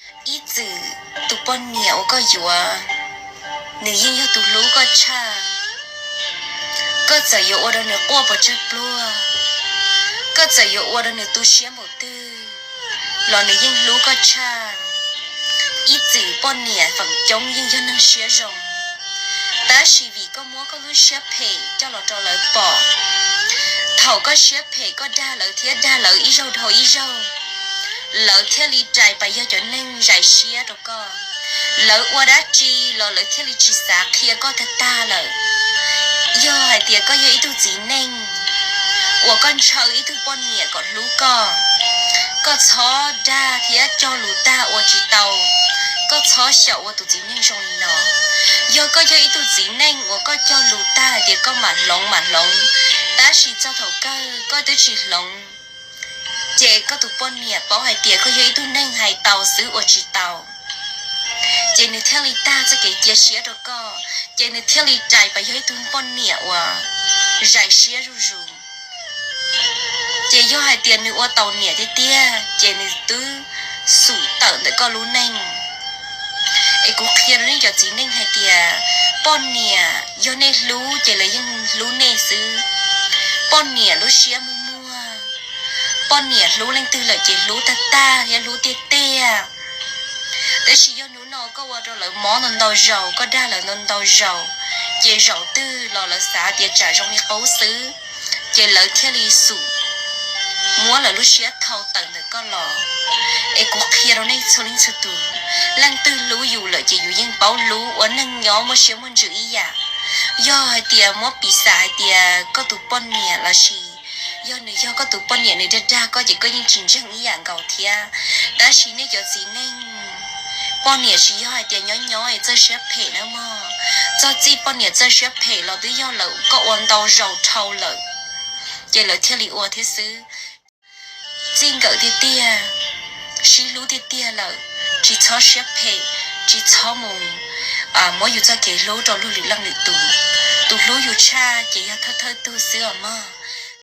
Ib txwm tus poj niam uas koj yuav, nws yeej yog tus hlub koj tshaj. Koj txawm yuav ua rau nws quaj pes tsawg pluag, koj txawm yuav ua rau nws tu siab npaum twg, los nws yeej hlub koj tshaj. Ib txwm poj niam feem coob yeej yog neeg siab zoo, tab sis vim koj muab koj lub siab phem coj los rau lawv pom, thaum koj siab phem koj dag lawv thiab dag lawv ib zaug dhau ib zaug, lawv thiaj li rais pas yog cov neeg zais siab rau koj. Lawv ua dab tsi los lawv thiaj li tsis xav qhia koj tag tag lawm. Yog hais tias koj yog ib tug txiv neej uas koj ntshaw ib tug poj niam kom hlub koj, koj txhob dag thiab cog lus tag ua tsis tau. Koj txhob xyaum ua tus txiv neej zoo li no. Yog koj yog ib tug txiv neej uas koj cog lus tag hais tias koj mam hloov mam hloov, tab sis txog thaum kawg koj twb tsis hloov, ces koj tus poj niam paub hais tias koj yog ib tug neeg hais tau xwb ua tsis tau, ces nws thiaj li tag txoj kev cia siab rau koj, ces nws thiaj li rais pas yog ib tug poj niam uas zais siab zuj zus. Ces yog hais tias nws ua tau niam tiag tiag ces nws twb xum tawm ntawm koj lub neej. Es kuv qhia rau nej cov txiv neej hais tias poj niam yog nej hlub ces lawv yeej hlub nej xwb. Poj niam lub siab muag muag, poj niam hlub leej twg lawm ces hlub tag tag thiab hlub tiag tiag. Tab sis yog hnub no koj ua rau lawv mob ntau ntau zaus, koj dag lawv ntau ntau zaus, ces zaum twg los lawv xav tias tsam zoo li qub xwb, ces lawv thiaj li xum muab lawv lub siab thau tawm ntawm koj los. Es kuv qhia rau nej txhua leej txhua tus, leej twg hlub yus lawm ces yus yeej paub hlub, ua neeg nyob muaj siab muaj ntsws ib yam. Yog hais tias muab piv xam hais tias koj tus poj niam los sis yog nws yog koj tus poj niam nws dag dag koj ces koj yeej tsis ntseeg ib yam nkaus thiab. Tab sis nej cov txiv neej, poj niam tsis yog hais tias nyob nyob es txawj siab phem na mog. Txog txij poj niam txawj siab phem los twb yog lawm koj ua ntau zaus dhau lawm, ces lawv thiaj li ua thiab xwb. Txij nkawm tiag tiag, sib hlub tiag tiag lawm, tsis txhob siab phem, tsis txhob mus muab yus txoj kev hlub rau luag lwm leej lwm tus. Tus hlub yus tshaj ces yog thawj thawj tug xwb os mog.